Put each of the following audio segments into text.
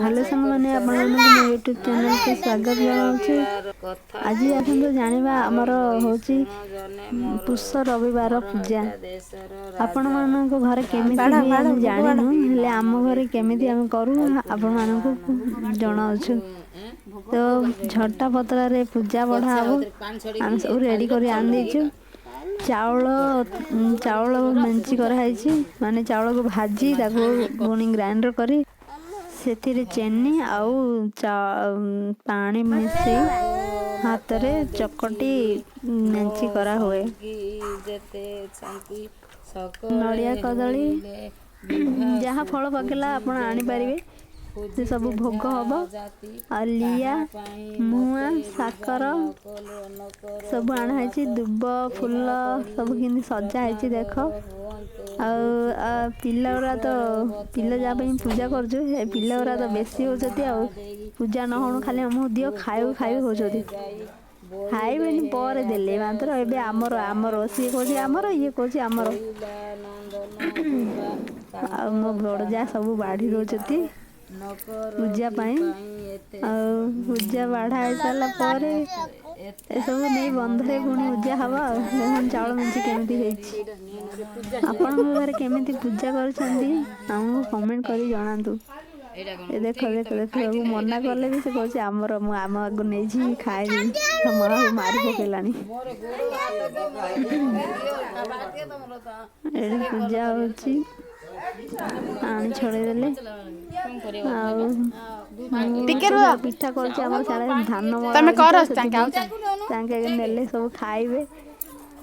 Hello ସାଙ୍ଗମାନେ, ଆପଣମାନଙ୍କୁ ମୋ ୟୁଟ୍ୟୁବ୍ ଚ୍ୟାନେଲକୁ ସ୍ୱାଗତ ଜଣାଉଛି। ଆଜି ଆସନ୍ତୁ ଜାଣିବା, ଆମର ହେଉଛି ପୁଷ ରବିବାର ପୂଜା। ଆପଣମାନଙ୍କ ଘରେ କେମିତି ହୁଏ ଆମେ ଜାଣିନୁ, ହେଲେ ଆମ ଘରେ କେମିତି ଆମେ କରୁ ଆପଣମାନଙ୍କୁ ଜଣାଉଛୁ। ତ ଝଟା ପତ୍ରରେ ପୂଜା ବଢ଼ା ହେବ। ଆମେ ସବୁ ରେଡ଼ି କରି ଆଣିଦେଇଛୁ। ଚାଉଳ ଚାଉଳ ମେଞ୍ଚି କରାହେଇଛି, ମାନେ ଚାଉଳକୁ ଭାଜି ତାକୁ ପୁଣି ଗ୍ରାଇଣ୍ଡର କରି ସେଥିରେ ଚିନି ଆଉ ପାଣି ମିଶାଇ ହାତରେ ଚକଟି ମେଞ୍ଚି କରାହୁଏ। ନଡ଼ିଆ, କଦଳୀ, ଯାହା ଫଳ ପକେଇଲା ଆପଣ ଆଣିପାରିବେ, ସେ ସବୁ ଭୋଗ ହେବ। ଆଉ ଲିଆ, ମୁଆଁ, ସାକର ସବୁ ଆଣା ହେଇଛି। ଦୁବ ଫୁଲ ସବୁ କେମିତି ସଜା ହେଇଛି ଦେଖ। ଆଉ ପିଲା ଗୁଡ଼ା ତ, ପିଲା ଯାହା ପାଇଁ ପୂଜା କରୁଛୁ, ସେ ପିଲା ଗୁଡ଼ା ତ ବେଶୀ ହେଉଛନ୍ତି। ଆଉ ପୂଜା ନ ହଉଣୁ ଖାଲି ଆମକୁ ଦିଅ, ଖାଇବୁ ଖାଇବୁ ହେଉଛନ୍ତି। ଖାଇବେନି ପରେ ଦେଲେ ମାତ୍ର ଏବେ ଆମର ଆମର, ସିଏ କହୁଛି ଆମର, ଇଏ କହୁଛି ଆମର। ଆଉ ମୋ ବଡ଼ ଯା ସବୁ ବାଢ଼ି ଦେଉଛନ୍ତି ପୂଜା ପାଇଁ। ଆଉ ପୂଜା ବାଢ଼ା ହେଇସାରିଲା ପରେ ଏସବୁ ନେଇ ବନ୍ଧରେ ପୁଣି ପୂଜା ହବ। ଆଉ ଦେଖନ୍ତୁ ଚାଉଳ ମେଞ୍ଚି କେମିତି ହେଇଛି। ଆପଣଙ୍କ ଘରେ କେମିତି ପୂଜା କରୁଛନ୍ତି ଆମକୁ କମେଣ୍ଟ କରି ଜଣାନ୍ତୁ। ଏ ଦେଖ ଦେଖ ଦେଖ, ମନା କଲେ ବି ସେ କହୁଛି ଆମର, ମୁଁ ଆମ ଆଗକୁ ନେଇଛି, ଖାଇବି। ତା ମାଆକୁ ମାରି ପକେଇଲାଣି। ଏଠି ପୂଜା ହଉଛି, ପାଣି ଛଡେଇ ଦେଲେ। ଆଉ ଟିକେ ରୁହ। ପିଠା କରୁଛି। ଆମର ସିଆଡ଼େ ଧାନ ମଳା ତମେ ହେଇଛି କର। ତ ସେଥିପାଇଁ ତାଙ୍କେ ନେଲେ ସବୁ ଖାଇବେ,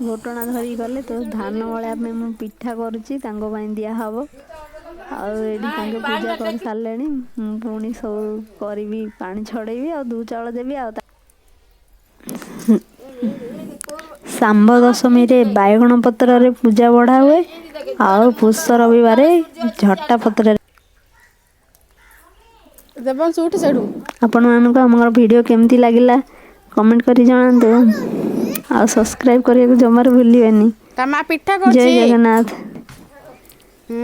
ଘୋଟଣା ଧରିକି ଗଲେ। ତ ଧାନ ମଳେଇବା ପାଇଁ ମୁଁ ପିଠା କରୁଛି, ତାଙ୍କ ପାଇଁ ଦିଆହବ। ଆଉ ଏଇଠି ତାଙ୍କେ ପୂଜା କରିସାରିଲେଣି। ମୁଁ ପୁଣି ସବୁ କରିବି, ପାଣି ଛଡ଼େଇବି ଆଉ ଦୁଇ ଚାଉଳ ଦେବି। ଆଉ ଶାମ୍ବ ଦଶମୀରେ ବାଇଗଣ ପତ୍ରରେ ପୂଜା ବଢ଼ା ହୁଏ ଆଉ ପୁଷ ରବିବାରେ ଝଟା ପତ୍ରରେ। ଦେବାଂଶୁ, ଉଠି ସେଇଠୁ। ଆପଣମାନଙ୍କୁ ଆମର ଭିଡ଼ିଓ କେମିତି ଲାଗିଲା କମେଣ୍ଟ କରି ଜଣାନ୍ତୁ ଆଉ ସବସ୍କ୍ରାଇବ୍ କରିବାକୁ ଜମାରୁ ଭୁଲିବେନି। ତା ମା ପିଠା ଜୟ କରୁଛି। ଜଗନ୍ନାଥ। ହୁଁ।